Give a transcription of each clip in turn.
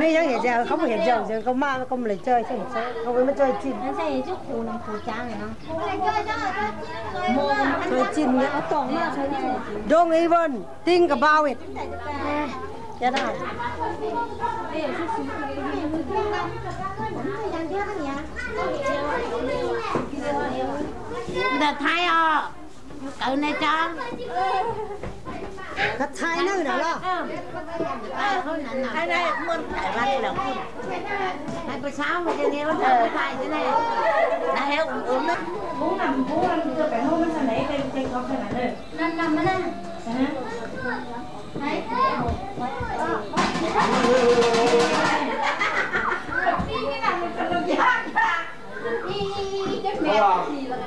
ນີ້ຍັງເຫັນແລ້ວ ເຂົາບໍ່ເຫັນເຈົ້າ ເຂົາມາ ເຂົາບໍ່ໄດ້ຈ່ອຍ ເຂົາບໍ່ໄດ້ມາຈ່ອຍຈິ້ນ ຈ່ອຍຈິ້ນເນາະ Don't even think about it. ຈະໄດ້ ແຕ່ໄທອອກ ເກີນໃນຈານ ກະຖ່າຍໜ້ອຍນະລະ ເອີ ເຂົານັ້ນນະ ໃຫ້ໄດ້ເມືອງໄທວັດແລ້ວ ໃຫ້ປະຊາຊົນເຮົາໄດ້ຖ່າຍຈັ່ງໃດ ແລ້ວໃຫ້ອົມໆ ນະ ນັ້ນນຳມານະ ໃຫ້ ເພາະວ່າ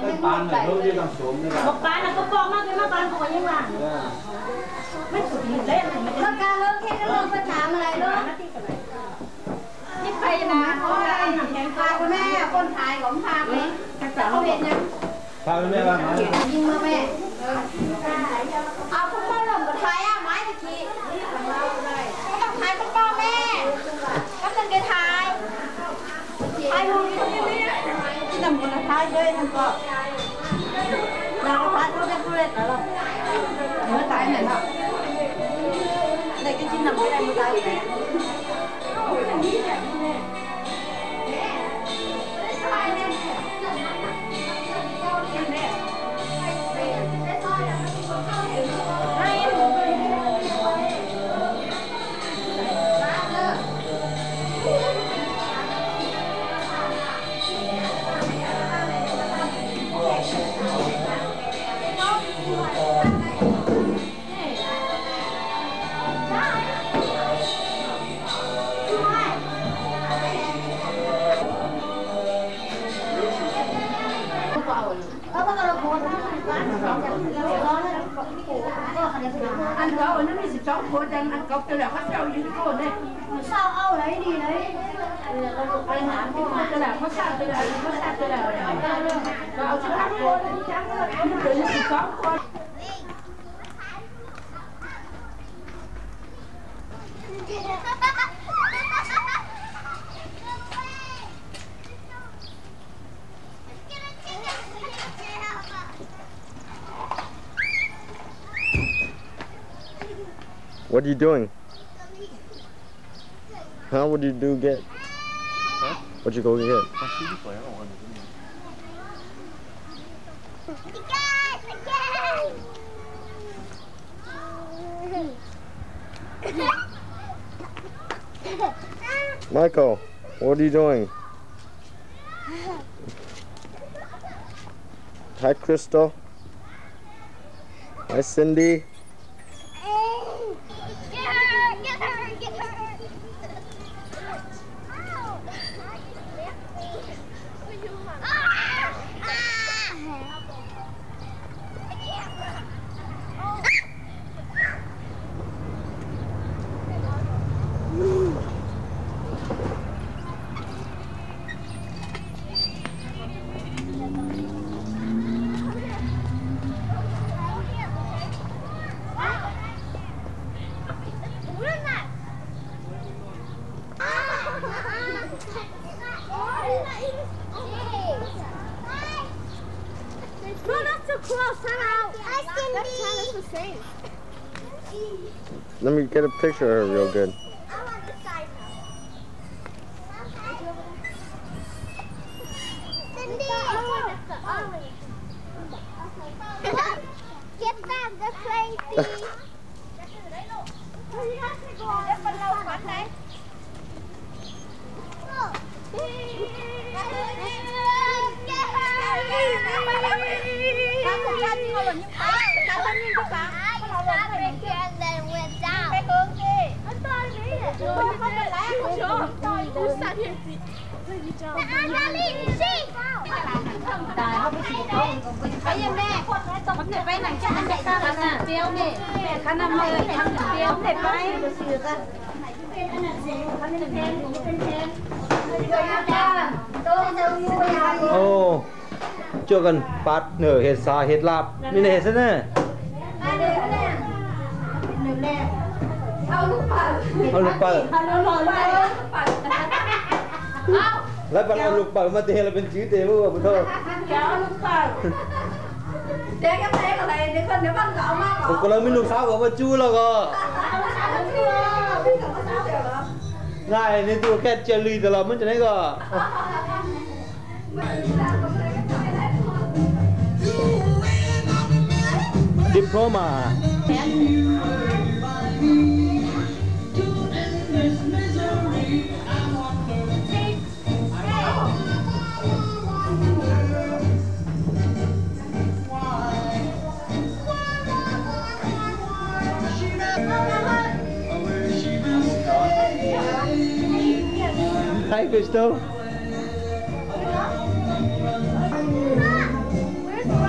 ໄປປານຫັ້ນ ເຮົາຢູ່ນຳສົມນີ້ລະ ບອກປານນະ ກໍບອກມາ ເປັນມາປານ ເຂົາກໍຍັງວ່າ ມັນສຸດແລ້ວ ເຮົາກະເຮີເຄັດກັນເລີຍ ໄປຖາມອະໄລເນາະ ນີ້ໄປນະ ພາແມ່ ຄົນຂາຍຂອງພາແມ່ ເຂົາເຮັດຫຍັງ? ພາແມ່ວ່າມາ ຍິງມາແມ່ ເອີ ເອົາຄົນເວົ້າລົມກໍຖ່າຍອະ ໄມ້ຕະກີ້ ຕ້ອງຖ່າຍຄົນເວົ້າແມ່ ກໍເປັນໄປຖ່າຍ ຖ່າຍຮູບ ກິນນ້ຳຄົນລະຖ່າຍເລີຍ ມັນກໍ ນາງກໍຖ່າຍຮູບໄດ້ຜູ້ເລັກແລ້ວ ເມື່ອຕາຍແມ່ນເນາະ ໄດ້ກໍກິນນ້ຳບໍ່ໄດ້ ເມື່ອຕາຍ ອັນເກົ່າອັນນັ້ນມີສິບສອງຄົນ ອັນເກົ່າແຕ່ລະເຂົາເຈົ້າຢູ່ທີ່ໂຄນເດ້ ເຊົາເອົາໄດ້ດີເລີຍ ໄປຫາທີ່ໂຄນແຕ່ລະເຂົາເຈົ້າແຕ່ລະ ເຂົາເຈົ້າແຕ່ລະ ກໍເອົາສິບສາມຄົນ ເຫຼືອຢູ່ສິບສອງຄົນ. What are you doing? Huh? What did you do get? Huh? What you go get? Michael, what are you doing? Hi, Crystal. Hi, Cindy. No, not too close, Hannah. That's Hannah's the same. Let me get a picture of her real good. Cindy! Get back the plane, please. ໂອ້ ເຈີກັນປາດເນີ ເຮັດຊາເຮັດລາບ ມີແນວເຮັດຊະເນີ. ເອົາລູກເປົ້າ ເອົາລູກເປົ້າ ເອົາລູກເປົ້າ ແລ້ວບັດເອົາລູກເປົ້າມາເຕະ ແລ້ວເປັນຈື່ເຕະບໍ່ ບໍ່ເທົ່າ ເອົາລູກເປົ້າ ແດງຍັງແຕກອະໄລ ເດຄົນເດຄົນກໍເອົາມາ ກໍລະມີລູກສາວກໍມາຈູ້ແລ້ວກໍ ງ່າຍໃນຕົວແຄດເຈລີຕະຫຼອດ ມັນຈະໄດ້ກໍ Diploma. Hi, Crystal.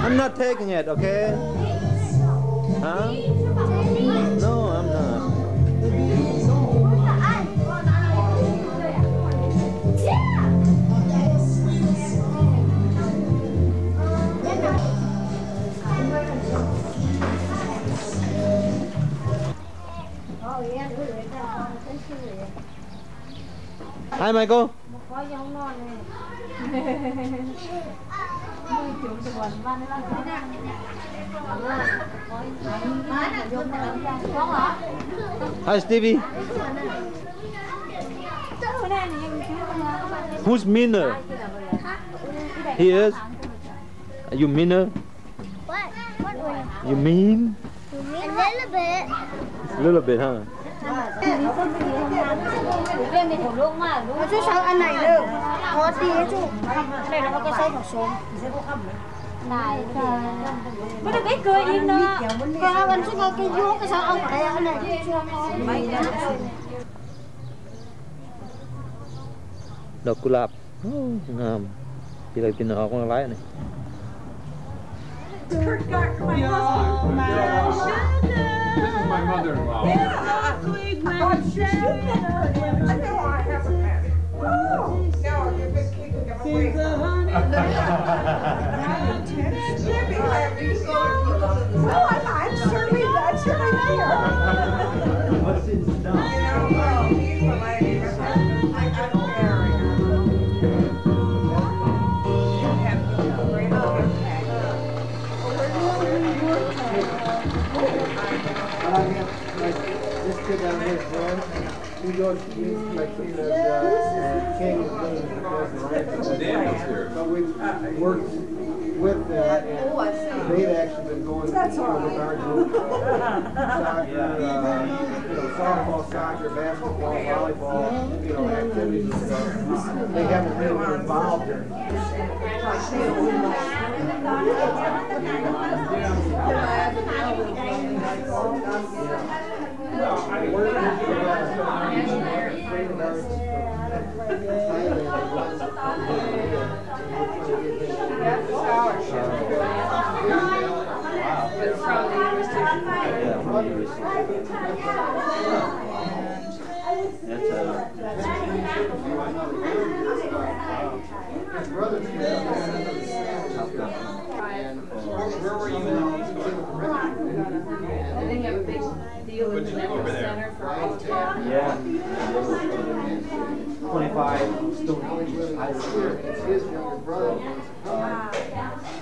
I'm not taking it, okay? Huh? No, I'm not. Hi, Michael. Hi, Stevie. Who's meaner? He is? Are you meaner? What? What word? You mean? You mean? A little bit. A little bit, huh? ເຈົ້າເອົາອັນໃດເດີ ຂໍຕີໃຫ້ຈຸ ອັນໃດແລ້ວເຮົາກໍໃສ່ຜັກສົ້ມ ໄດ້ ບໍ່ໄດ້ໄປເກີນອີກເນາະ ກໍເອົາອັນສຸດທ້າຍກໍຢູ່ ກໍເອົາໄປອັນໃດ ດອກກຸຫຼາບ. ໂອ້ ງາມ ປີກໄກ່ປີນອອກມາຫຼາຍນີ້. This is my mother-in-law. Yeah. Oh, no, you've been keeping them away. She'll be happy. Oh, I'm, I'm sure we, I'm sure we there. But I have, like, this kid down here, George, he goes to New York, he's, like, he says, uh, King is going to the president. But we've worked with them, and they've actually been going to the garden, soccer, uh, you know, softball, soccer, basketball, volleyball, you know, activities and stuff. They haven't really been involved in. That's a, that's a tough guy. They have a big deal in the center for all time. Yeah. Twenty-five students each high school.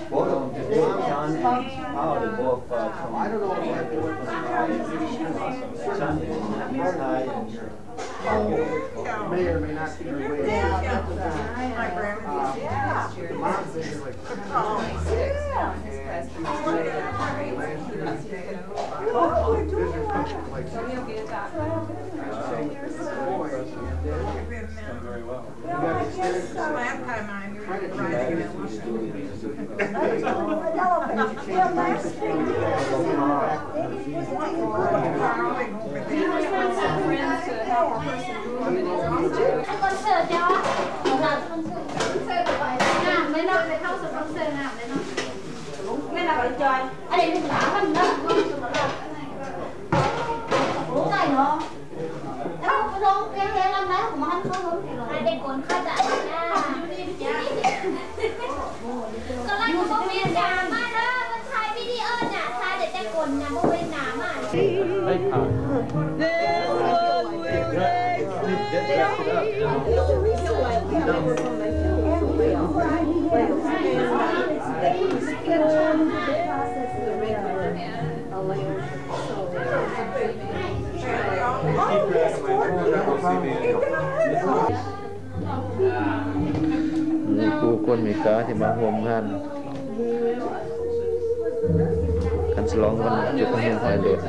Both of them, John and Paul, they both, uh, come from Chinese High and May or may not be related. My grandma. Mom said, like, oh, yeah. Done very well. Hมู่ຄູ່ຄົນເມກາທີ່ມາຮ່ວມງານ ການສະຫຼອງວັນຈຸດຮວມຮອຍໂດດ.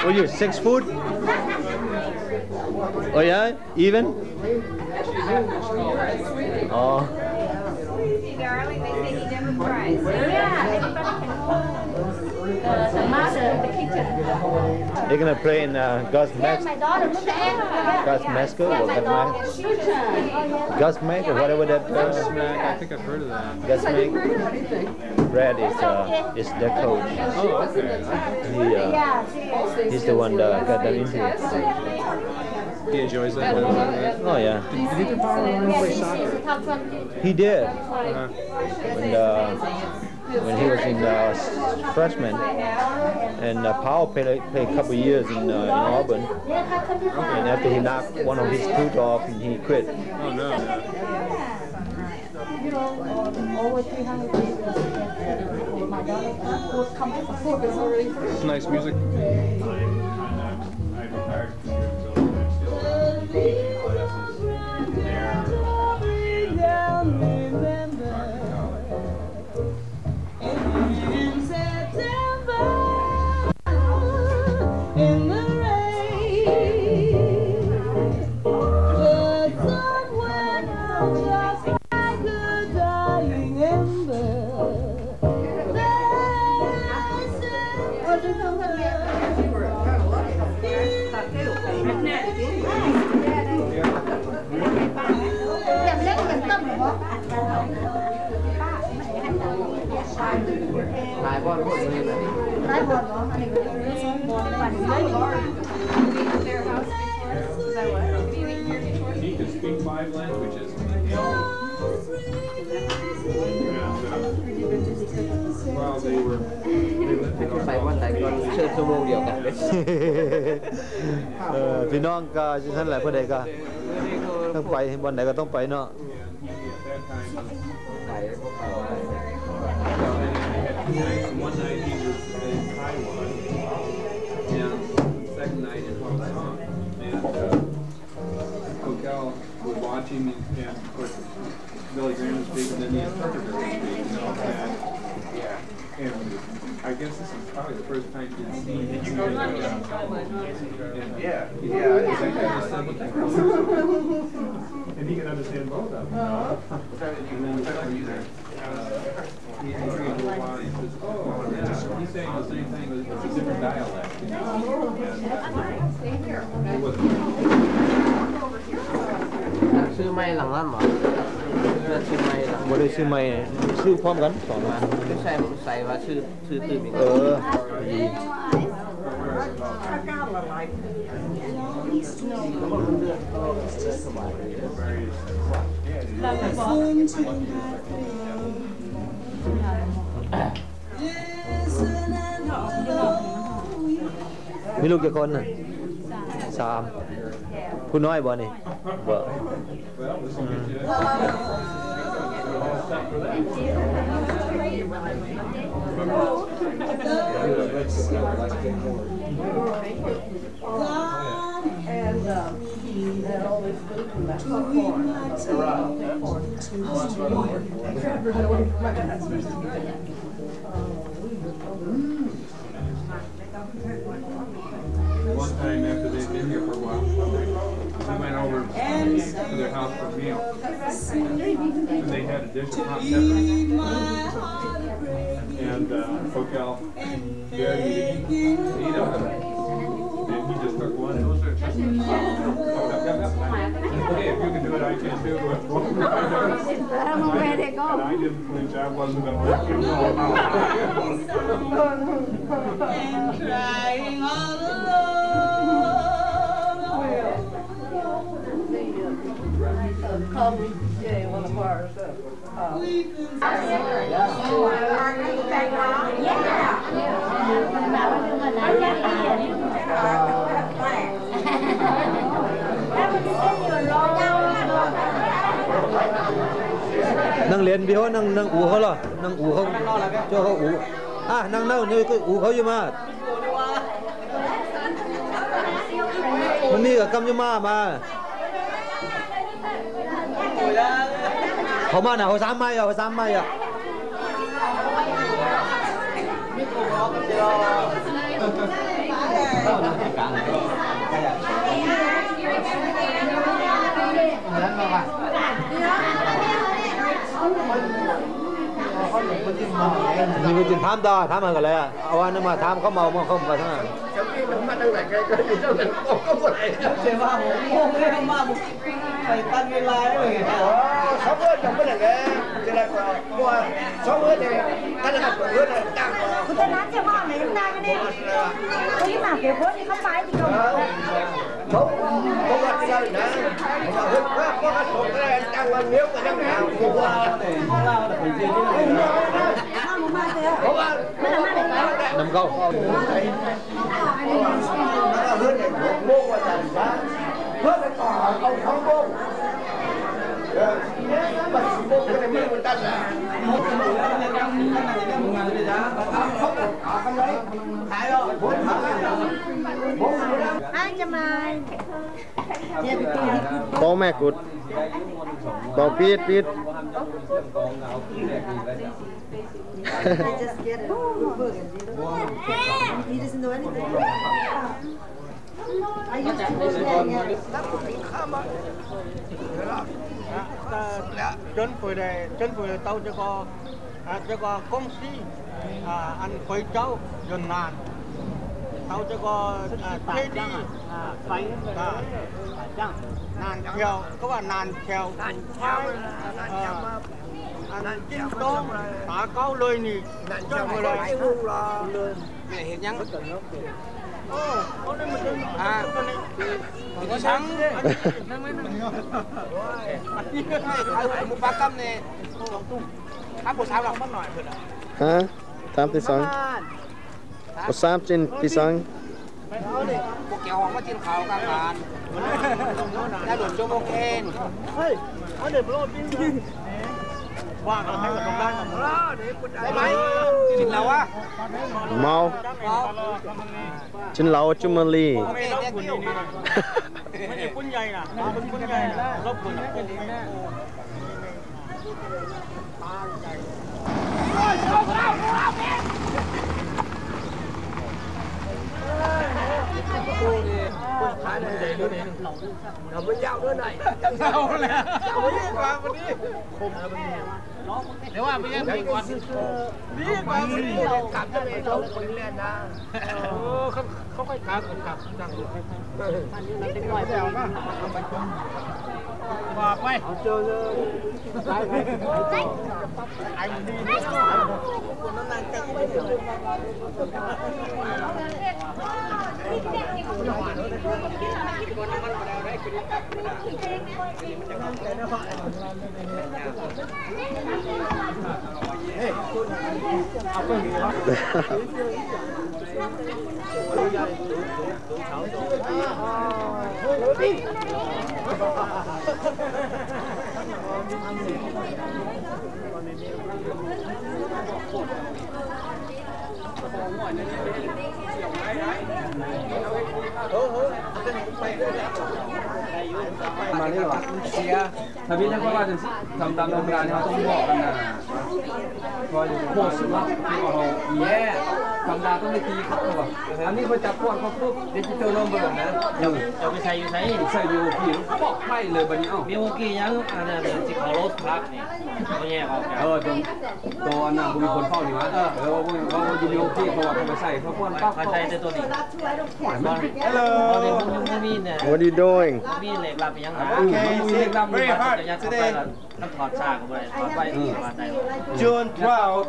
Oh, you six foot? Oh, yeah? Even? Oh. Sweetie, darling, they say he never cries. Yeah, anybody can call. The, the mother in the kitchen. They're gonna play in, uh, God's Mas-, God's Massacre or God's Massacre? Godsmack or whatever that, uh, Godsmack, I think I've heard of that. Godsmack. Brad is, uh, is the coach. Oh, okay. He, uh, he's the one that got them into it. He enjoys that kind of thing? Oh, yeah. Did, did he play soccer? He did. Uh-huh. When, uh, when he was in, uh, s-, freshman, and, uh, Paul played, played a couple years in, uh, in Auburn. And after he knocked one of his foot off, and he quit. Oh, no. It's nice music. He could speak five languages. ໄປບ່ອນໃດກໍເຊີນຊົ່ວໂມງດຽວກັນເດ້. ເອີ ພີ່ນ້ອງກໍຈັ່ງຊັ້ນແຫຼະ ຜູ້ໃດກໍຕ້ອງໄປ ບ່ອນໃດກໍຕ້ອງໄປເນາະ. Billy Graham is big, and then the interpreter is big, you know, and, and I guess this is probably the first time she's seen him. Yeah, yeah, exactly. And he can understand both of them. And then the second, uh, He agreed to a while. He says, "Oh, yeah, he's saying the same thing, but it's a different dialect, you know?" And it wasn't. ຊື້ໃໝ່ຫຼັງນັ້ນບໍ່? ຊື້ໃໝ່ຫຼັງ ບໍ່ໄດ້ຊື້ໃໝ່ ຊື້ພ້ອມກັນສອງອັນ. ໃສ່ ໃສ່ວ່າຊື້ ຊື້ຕື່ມອີກ. ເອີ ດີ. ມີລູກຈັກຄົນນະ? ສາມ. ຜູ້ນ້ອຍບໍ່ນີ້? ບໍ່. One time after they'd been here for a while, we went over to their house for a meal. And they had a dish of hot peppers. And, uh, Coquel dared me to eat, eat them. And he just took one and said, "Okay, if you can do it, I can too." And I didn't flinch. I wasn't gonna let him know. And crying all alone. Well, the, uh, comedy day, one of ours, uh, ນັ່ງຫຼິ້ນພີ່ໂຫ ນັ່ງ ນັ່ງອູເຂົາເລາະ ນັ່ງອູເຂົາ ເຈົ້າເຂົາອູ ອ່າ ນັ່ງເນົານີ້ ອູເຂົາຢູ່ມາ ມັນມີກະກຳຢູ່ມາ ມາ. ເຂົ້າມານະ ເຂົາສາມໄມ້ອະ ເຂົາສາມໄມ້ອະ. ມີຜູ້ຈິນຖາມຕໍ່ ຖາມມາກໍແລ້ວ ເອົາອັນນັ້ນມາຖາມ ເຂົາເມົາ ເຂົາມາທາງນັ້ນ. ເຈົ້ານີ້ມັນມາທາງໃດ ກໍຢູ່ທາງນັ້ນ ກໍບໍ່ໄດ້ ແຕ່ວ່າຫົກໂມງແລ້ວ ມາບໍ່ໄດ້ ໄປຕັດເວລາເລີຍ. ເອີ ເຂົາເອີ້ນກັນບໍ່ໄດ້ແຫຼະ ຈະໄດ້ກໍ ເພາະວ່າສອງເຮືອນນີ້ ທະນາຄານເພິ່ນເອີ້ນຕັ້ງ ເພິ່ນນັດຈະມາໃນນານີ້ ເຂົາຢູ່ໝາກເກໂພດນີ້ ເຂົາໄປທີ່ເຂົາ ເຂົາ ເຂົາວ່າຊັ້ນນະ ເພິ່ນວ່າບໍ່ກະທົບແລ້ວ ຕັ້ງວັນດຽວກໍຍັງຫາ ເພາະວ່າ ເພາະວ່າ ນຳເຂົ້າ Hi, Jamal. ເປົ່າແມ່ກຸດ ເປົ່າປີດ ປີດ. I just get a good burger. He doesn't know anything. I used to work there, yeah. ເຈີນເຜີຍໄດ້ ເຈີນເຜີຍເຕົ້າຈະກໍ ອາ ຈະກໍກົງຊີ ອາ ອັນເຜີຍເຈົ້າ ຢົນນານ ເຕົ້າຈະກໍ ອາ ເຈດີ ອາ ໄຟ ອາ ນານແຂ້ວ ເຂົາວ່ານານແຂ້ວ ນານແຂ້ວ ເອີ ອັນນັ້ນຈິງໂຕ ຕາເກົາເລີຍນີ້ ນານແຂ້ວ ເຈົ້າເມື່ອໃດ ແມ່ເຮັດຫຍັງ? ໂອ້ ເຂົາໄດ້ມາເຖິງ ອາ ກິນສັງ ໂອ້ຍ ໝູປ່າກຳແດ່ ຖາມຜູ້ສາວລາວມັນໜ້ອຍເພິ່ນ ຮະ? ຖາມຕິສັງ ຜູ້ສາວຈິນຕິສັງ ພວກແກອອກມາກິນເຂົ້າກາງບ້ານ ແລ້ວໂດນໂຈໂມເຄນ ເຮີ້ຍ ເອົາເດບໂລດ ວ່າກັນໃຫ້ກັບໂຮງງານ ໄດ້ໄໝ? ກິນແລ້ວວະ ເມົາ ເມົາ. ກິນເຫຼົ້າຈຸມມະລີ ມັນເປັນຄົນໃຫຍ່ນະ ເປັນຄົນໃຫຍ່ນະ ເຂົາຄົນ ເປັນ ເປັນ ເປັນ ເປັນ. ເອົາແລ້ວ ເອົາດີກວ່າມື້ນີ້ ດີກວ່າມື້ນີ້ ກັບຈະໄປລົງຄົນແລ່ນນະ. ເອີ ເຂົາ ເຂົາຄ່ອຍການກັບຈັງ ວ່າໄປ ເອົາເຈີເລີຍ ໄປ ໄປ ໄປ.ມານີ້ຫວາ ເຊຍ ທຳອິດເຮົາກໍວ່າຈັ່ງຊີ້ ທຳຕາມທຳມະດານີ້ເຮົາຕ້ອງບອກກັນນະ ເພາະວ່າໂຄດສຸດລັບທີ່ວ່າເຮົາມີ ແຍ ທຳມະດາຕ້ອງໄດ້ຕີເຂົ້າວ່າ ອັນນີ້ເພິ່ນຈັບກວດເຂົ້າປຸບ ດິຈິຕອລນຳເບີນະ ເຈົ້າ ເຈົ້າໄປໃສ່ຢູ່ໃສ? ໃສ່ຢູ່ພີ້ ບອກໄປເລີຍບັດນີ້ ເອົ້າ ມີໂອເຄຫຍັງ? ອັນນັ້ນຊິເຂົ້າໂລດພັກນີ້ ບໍ່ແຍກອອກກັນ ເອີ ໂຕ ໂຕອັນນັ້ນບໍ່ມີຄົນເຝົ້ານີ້ຫວາ ເອີ ເອີ ບໍ່ ບໍ່ຢູ່ມີໂອເຄ ເພາະວ່າເຂົາໄປໃສ່ເຂົາກວດປັບ ເຂົາໃສ່ແຕ່ໂຕນີ້ ໂອ້ຍ ມັນ ເຮັລໂລ ບໍ່ໄດ້ ບໍ່ມີ ບໍ່ມີແນວ What are you doing? ບໍ່ມີເລກລັບອີ່ຫຍັງນະ ໂອເຄ ບໍ່ມີເລກລັບ ເວຍພາດ ຈະຍັດເຂົ້າໄປລະ ມັນຖອດຊ້າກໍບໍ່ໄດ້ ຖອດໄວກໍວ່າໄດ້ June twelve,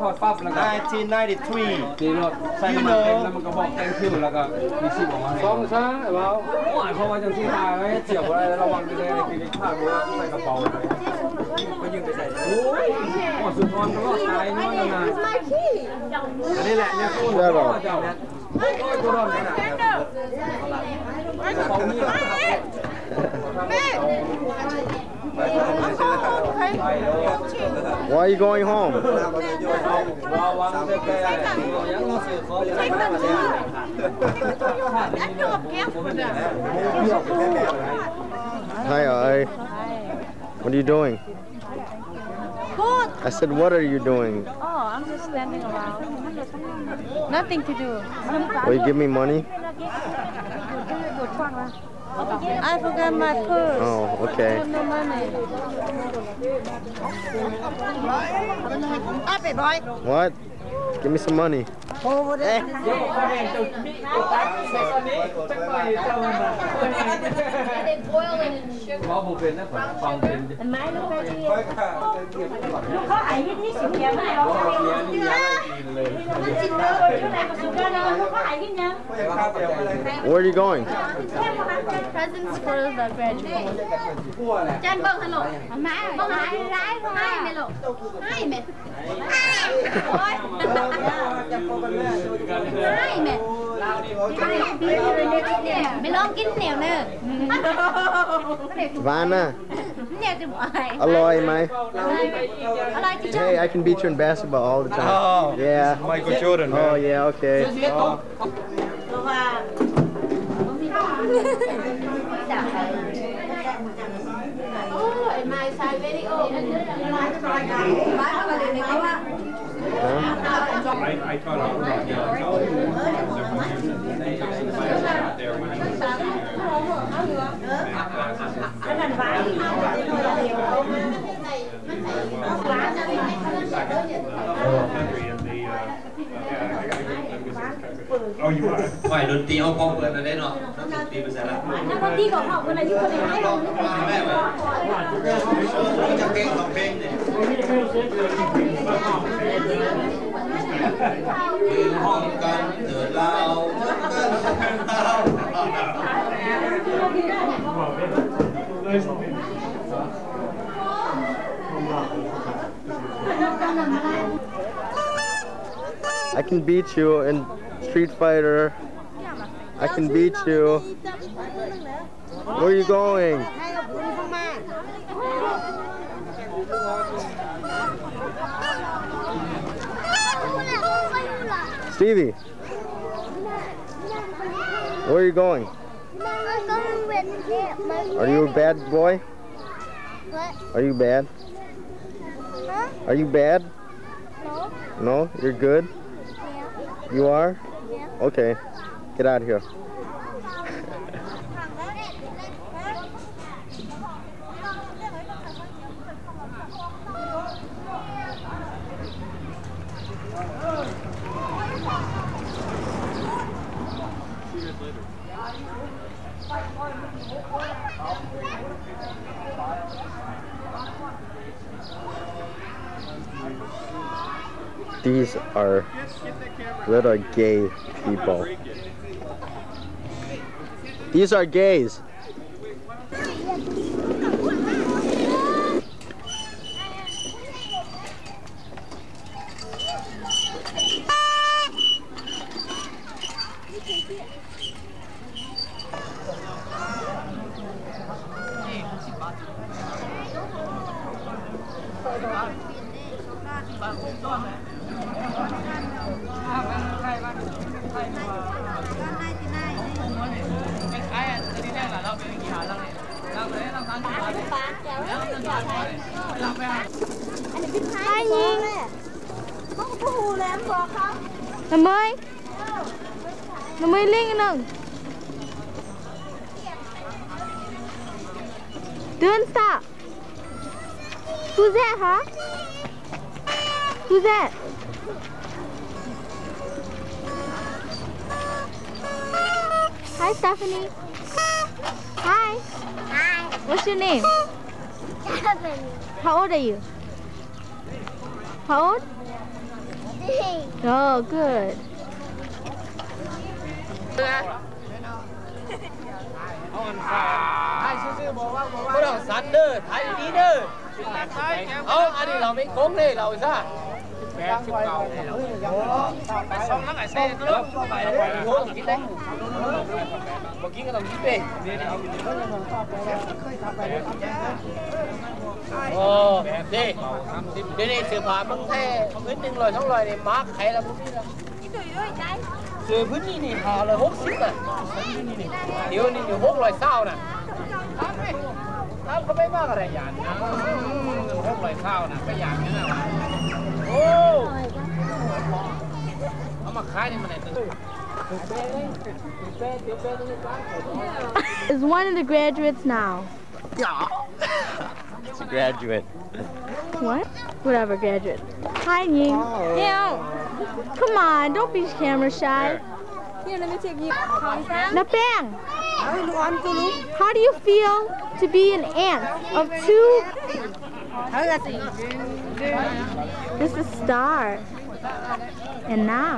nineteen ninety-three. ຂີ່ລົດໃສ່ນ້ຳມັນເຕັມແລ້ວມັນກໍບອກ thank you ແລ້ວກໍມີຊິບອອກມາໃຫ້ ສອງຊ້າ ເວົ້າ ໂອ້ຍ ເພາະວ່າຈັ່ງຊີ້ຫາເຮັດສຽວບໍ່ໄດ້ ລະວັງເດີ ກິນຂ້າວບໍ່ໃສ່ກະເປົາ ໄປຢືມໄປໃສ່ ໂອ້ຍ ໝໍສຸນທອນກໍລອດຕາຍຍ້ອນນັ້ນນະ ອັນນີ້ແຫຼະ Shut up. แม่ Why are you going home? ไทย เอ้ย What are you doing? Good. I said, what are you doing? Oh, I'm just standing around. Nothing to do. Will you give me money? I forgot my purse. Oh, okay. I have no money. What? Give me some money. Over there. ເວົ້າບໍ່ເປັນນະ ຟັງເປັນ Where are you going? Presents for the graduate. ຈັນເບິ່ງຫັ້ນໂລດ ມາ ມາ ມາ ມາແມ່ໂລດ ມາແມ່. ໄປແມ່ ໄປ ໄປລອງກິນແນວເດີ ຫວານນະ ແນວຈະບໍ່ອາຍ ອະລ່ອຍໄໝ? ອະລ່ອຍຈິງ. Hey, I can beat you in basketball all the time. Oh, yeah. Michael Jordan, man. Oh, yeah, okay. ຝ່າຍດົນຕີເຮົາພ້ອມເປີດແລ້ວເດ້ເນາະ ນັກດົນຕີມາໃສ່ລະ ນັກດົນຕີກໍເຂົ້າເພິ່ນລະ ຢູ່ເພິ່ນລະ ແມ່ນບໍ່ ຈັກເພງສອງເພງນີ້ ເພງພ້ອມກັນເທີດລາວ I can beat you in Street Fighter. I can beat you. Where are you going? Stevie, where are you going? Are you a bad boy? What? Are you bad? Are you bad? No. No? You're good? Yeah. You are? Yeah. Okay. Get out of here. See you guys later. These are little gay people. These are gays. Hi, Ying. ນ້ຳເມຍ ນ້ຳເມຍ ເລັ່ງໜຶ່ງ Don't stop. Who's that, huh? Who's that? Hi, Stephanie. Hi. Hi. What's your name? Stephanie. How old are you? How old? Three. Oh, good. ເອົາອັນ ຖ່າຍຊື່ໆ ບໍ່ເວົ້າ ບໍ່ເວົ້າ ບໍ່ຕ້ອງສັ່ນເດີ ຖ່າຍດີໆ ເດີ. ເອົາ ອັນນີ້ເຮົາມີກົງເດ້ ເຮົາຊະ ແປດສິບເກົ້າ ໄປສອງຫຼັງ ໄອ້ເຊໂລ ໄປເລີຍ ກິນໄດ້ ບໍ່ກິນກໍຕ້ອງກິນເດ້. ໂອ້ ເດ້ ດຽວນີ້ເສື້ອຜ້າເມືອງໄທ ພື້ນໜຶ່ງຮ້ອຍ ສອງຮ້ອຍ ນີ້ ມາຂາຍແລ້ວ ບໍ່ມີແລ້ວ. ເສື້ອພື້ນນີ້ນີ້ ຫ້າຮ້ອຍຫົກສິບນະ ດຽວນີ້ນີ້ ຫົກຮ້ອຍຊາວນະ. ຕາມເຂົາໄປມາກໍໄດ້ຢ້ານນະ ຫົກຮ້ອຍຊາວນະ ໄປຢ້ານນະ. ໂອ້ ເອົາມາຂາຍນີ້ມັນໄດ້ Is one of the graduates now. Yeah. It's a graduate. What? Whatever, graduate. Hi, Ying. Come on, don't be camera shy. Here, let me take you. Napang, how do you feel to be an aunt of two? This is Star. And now.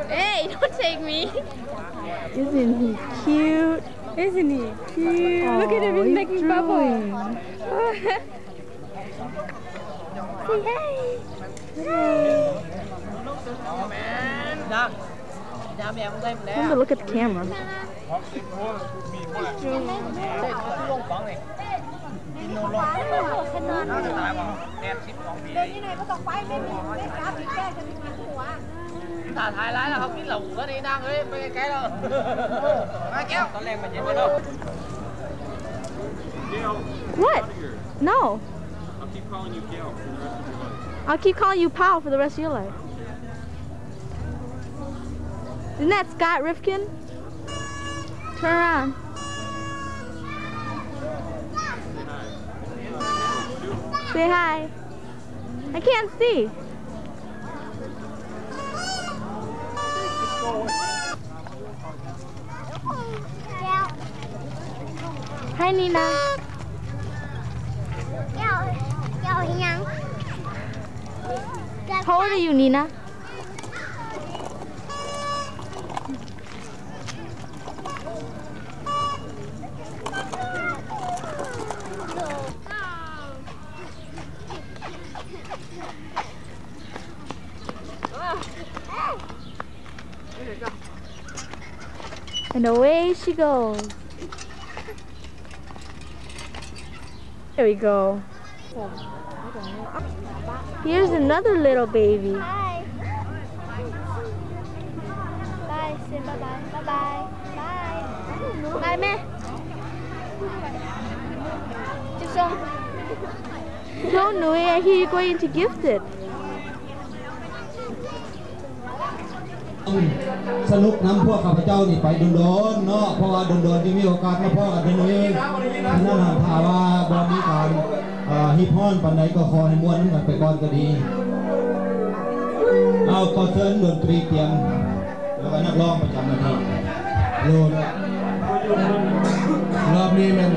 Hey, don't take me. Isn't he cute? Isn't he cute? Look at him, he's making bubbles. Say hey. Hey. Look at the camera. ຖ້າຖ່າຍຫຼາຍແລ້ວເຂົາກິນເຫຼົ້າເບິດນີ້ນາງເອີຍ ໄປໄກໆ ແລ້ວ ມາແກ້ວ ຕອນແລກມັນເຢັນເນາະ. What? No. I'll keep calling you Gail for the rest of your life. I'll keep calling you Pao for the rest of your life. Isn't that Scott Rifkin? Turn around. Say hi. I can't see. Hi, Nina. How old are you, Nina? And away she goes. There we go. Here's another little baby. Hi. Bye. Say bye bye. Bye bye. Bye. Bye ແມ່. ຈຸດສອງ. No, no, I hear you going to Gifted. ສະໜຸກນຳພວກຂ້າພະເຈົ້ານີ້ໄປດົນໆເນາະ ເພາະວ່າດົນໆທີ່ມີໂອກາດມາພໍ້ກັນເທື່ອໜຶ່ງ. ສະນັ້ນຫາກຖ້າວ່າບໍ່ມີການ ເອີ ຮີບຮ້ອນປານໃດ ກໍຂໍໃຫ້ມ່ວນນຳກັນໄປກ່ອນກໍດີ. ເອົາ ຂໍເຊີນດົນຕຣີກຽມ ແລ້ວກໍນັກຮ້ອງປະຈຳວັນນີ້ ໂລດ. ລອບນີ້ແມ່ນ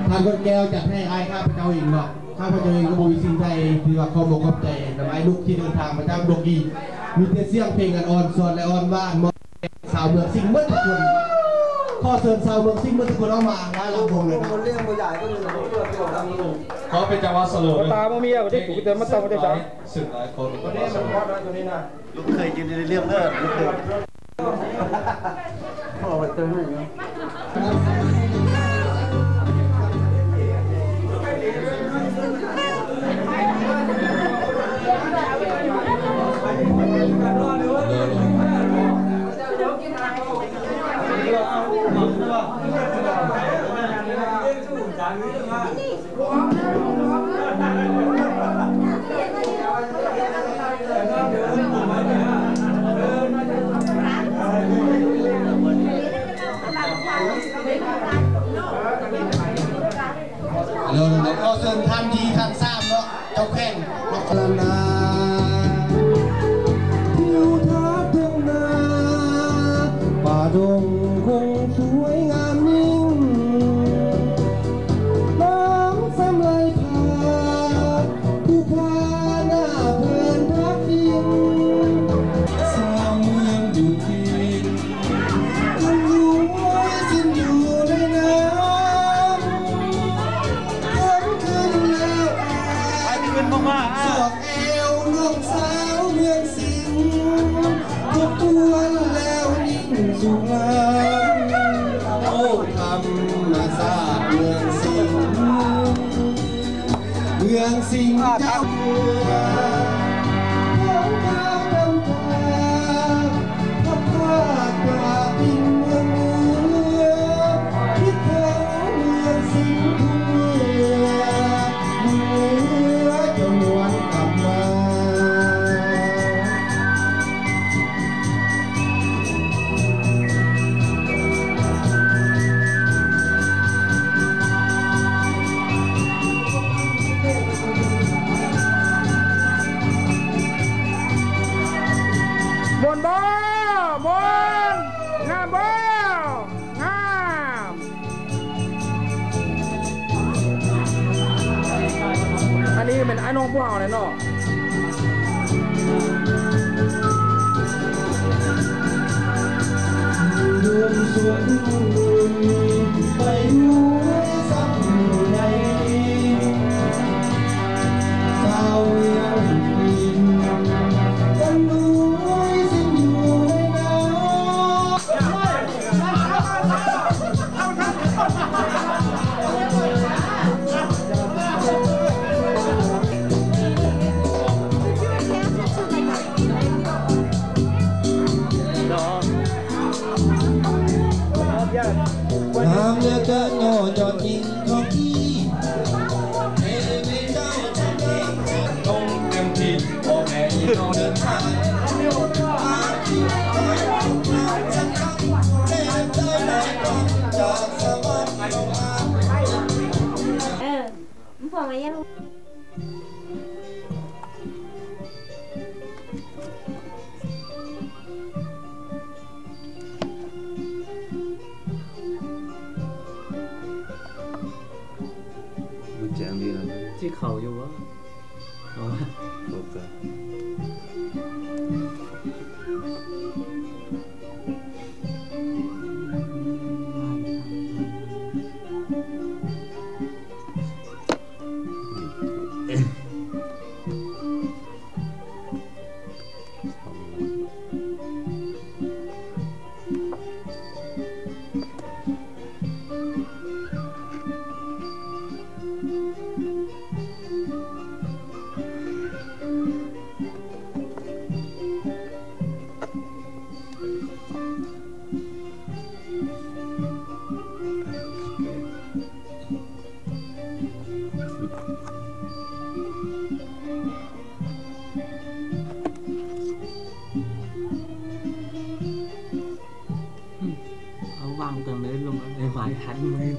ທ່ານຄົນແກ້ວຈັດໃຫ້ອ້າຍຂ້າພະເຈົ້າເອງເນາະ. ຂ້າພະເຈົ້າເອງກໍບໍ່ມີສິ່ງໃດ ຖືວ່າຂໍບອກຂອບໃຈນຳອ້າຍນຸກທີ່ເດີນທາງມາຈາກດົງກີ ມີແຕ່ສຽງເພງອັນອ່ອນຊອນ ແລະ ອ່ອນຫວານ ເໝາະແກ່ຊາວເມືອງສິງໝົດທຸກຄົນ. ຂໍເຊີນຊາວເມືອງສິງໝົດທຸກຄົນອອກມາໜ້າລຳໂພງເລີຍ. ຂໍເປັນຈັງຫວະສະໂລ ຕາບໍ່ມີ ເອົາໄດ້ ກູແຕ່ມາເຕົາໄດ້ສາມ ເສີບຫຼາຍ ຂໍລົງຈັງຫວະສະໂລ. ລູກເຂີຍກິນເລື່ອງເດີ ລູກເຂີຍ. ເອົາ ຂໍເຊີນທ່ານທີທ່ານສາມເນາະ ເຈົ້າແຂວງນະຄອນຫຼວງ. ທິວທັດທົ່ງນາ ປ່າດົງຄົງສວຍງາມຍິ່ງ ນ້ອງສຳໄລພາ ຜູ້ພາໜ້າເພິ່ນພັກພິງ ຊາວເມືອງຢູ່ກິນ ຄົນລວຍຊິນຢູ່ໃນນ້ຳ ເຖິງຄືນແລ້ວ ໄປຄືນມາ ສອກແອວນ້ອງສາວເມືອງສິງ ທົບທວນແລ້ວຍິ່ງສຸກລາ ໂອ້ ທຳມະຊາດເມືອງສິງ ເມືອງສິງເຈົ້າເມືອງ ຂອງຂ້າດຳຕາ ພັດພາກຈາກຖິ່ນເມືອງເໜືອ ຄິດເຖິງເມືອງສິງທຸກເມື່ອ ບຸນເຫຼືອຈະຫວນກັບມາ. ມ່ວນບໍ່? ມ່ວນ! ງາມບໍ່? ງາມ! ອັນນີ້ແມ່ນອ້າຍນ້ອງພວກເຮົາແຫຼະເນາະ. ງາມເຫຼືອເກີນ ໂອ້ ຍອດຍິງຂອງພີ່. ເອີ ມັນພໍມາຍັງ ມັນແຈ້ງດີນະ ຊິເຂົ້າຢູ່ບໍ່? ເອົາ ບໍ່ເກີນ. ເ ທັນມື້.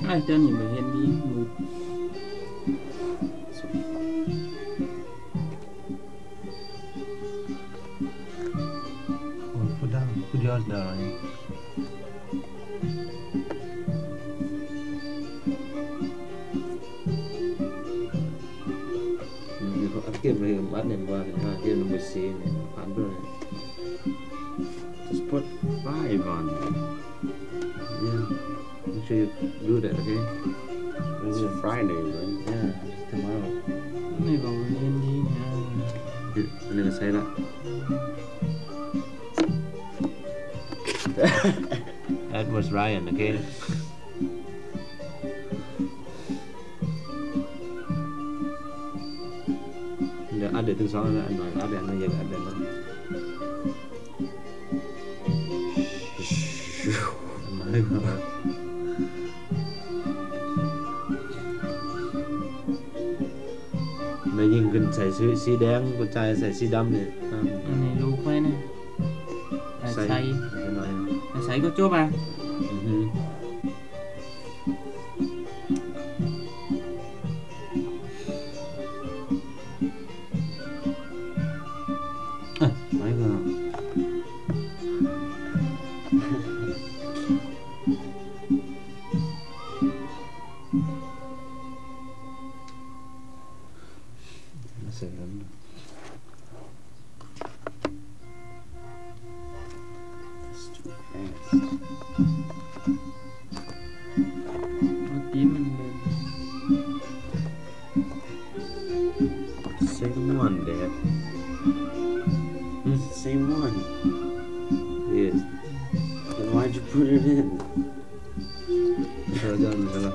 ອ້າຍ ເຈົ້ານີ້ບໍ່ເຫັນດີ. ໂອ້ ຜູ້ດັງ ຜູ້ຍອດດາວນີ້. ອືມ ເຂົາອັດເກມໃຫ້ ອັດແມ່ນວ່າ ເກມນຳເບີສີ່ນີ້ ຜ່ານໄປແລ້ວ. Just put five on. Yeah. Make sure you do that, okay? It's Friday, right? Yeah, tomorrow. ອັນນີ້ກໍເຫັນດີນະ. ອັນນີ້ກໍໃສ່ລະ. That was Ryan, okay? ດຽວອັດເດດທັງສອງອັນນະ ອັນໜ້ອຍອັດເດດ ອັນໃຫຍ່ອັດເດດ. ແມ່ຍິງຂຶ້ນໃສ່ ສີ ສີແດງ ຜູ້ຊາຍໃສ່ສີດຳນີ້. ອັນນີ້ລູກຂ້ອຍນະ ໃສ່ ໃສ່ ໃສ່ກໍຈົບອະ. ອືຮຶ. ໄປກ່ອນ. Same one, Dad. It's the same one. Yeah. Then why'd you put it in? Salah jalan, salah.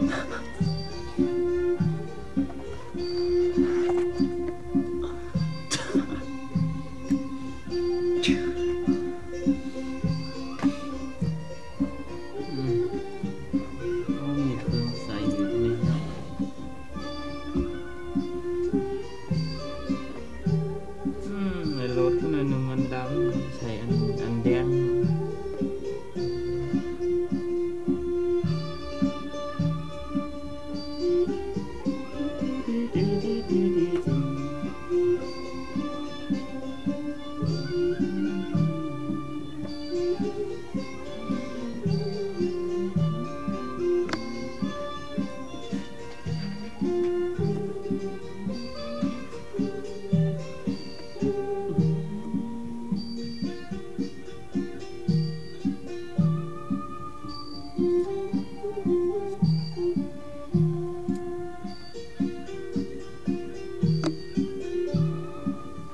Hmm. ອືມ ໃນລົດໜ້ອຍໜຶ່ງມັນດຳ ໃສ່ອັນ ອັນແດງ.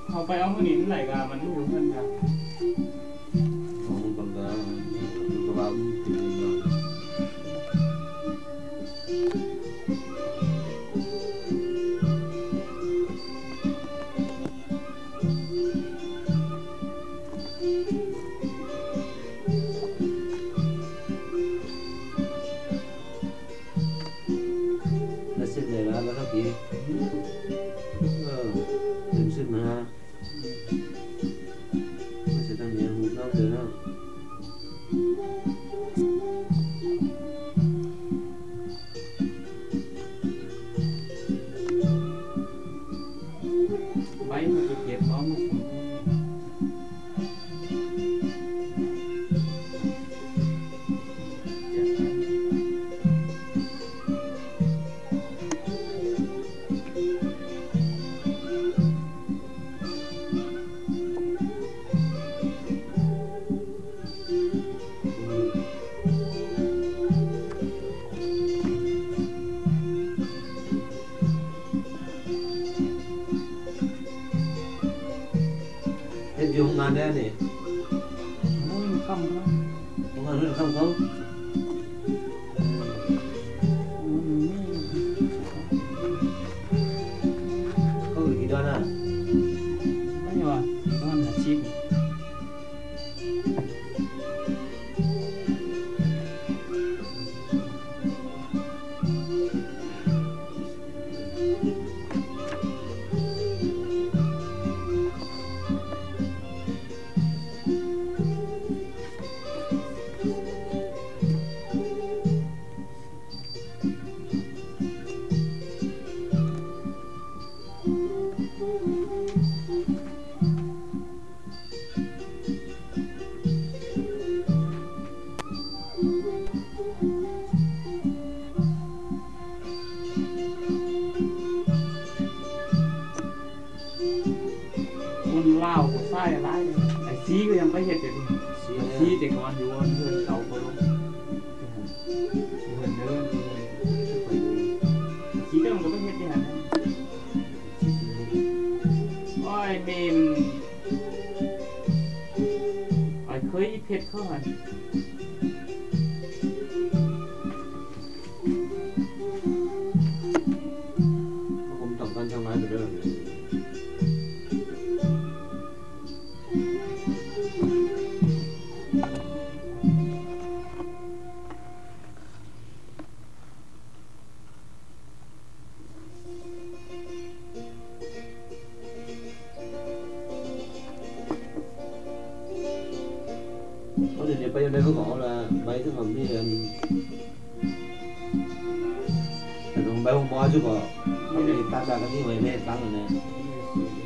ເຮົາໄປເອົາມື້ນີ້ມັນໄດ້ກະ ມັນຢູ່ເຮືອນກະ ຂອງມັນກະ ມັນກະວ່າມັນເປັນ ລະເຊັນໄດ້ລະ ລະທັງປີ ເອີ ເຊັນມາ ມັນຊິຕ້ອງມີຮູບນ້ອງເດີເນາະ. ໃບມັນຊິເກັບເອົາມາ ເຮັດຢູ່ໂຮງງານແດ່ນີ້. ໂອ້ຍ ຄ່ຳແລ້ວ ໂຮງງານເຮັດຄ່ຳເຂົາ. ອືມ. ຫຼາຍໆ ໄອ້ຊີກໍຍັງໄປເຮັດຢູ່ນີ້ ຊີແລ້ວ ຊີແຕ່ກ່ອນຢູ່ເຮືອນເກົ່າກໍລົງ ເຮືອນເດີມ ຊີກໍຍັງໄປເຮັດຢູ່ຫັ້ນ ໂອ້ຍ ແມ່ນ ອ້າຍເຂີຍອີເພັດເຂົາຫັ້ນ ຜົມຕ້ອງການທຳງານເດີ. ເຂົາເດີນໄປຢູ່ໃນເຂົາກໍເອົາລະ ໃບເຖິງວ່າມີອັນ ແຕ່ໃບໂຮງໝໍຈຸກໍ ມັນມີຕາມດາກະນີ້ໄວ້ແມ່ຕັ້ງນັ້ນແຫຼະ.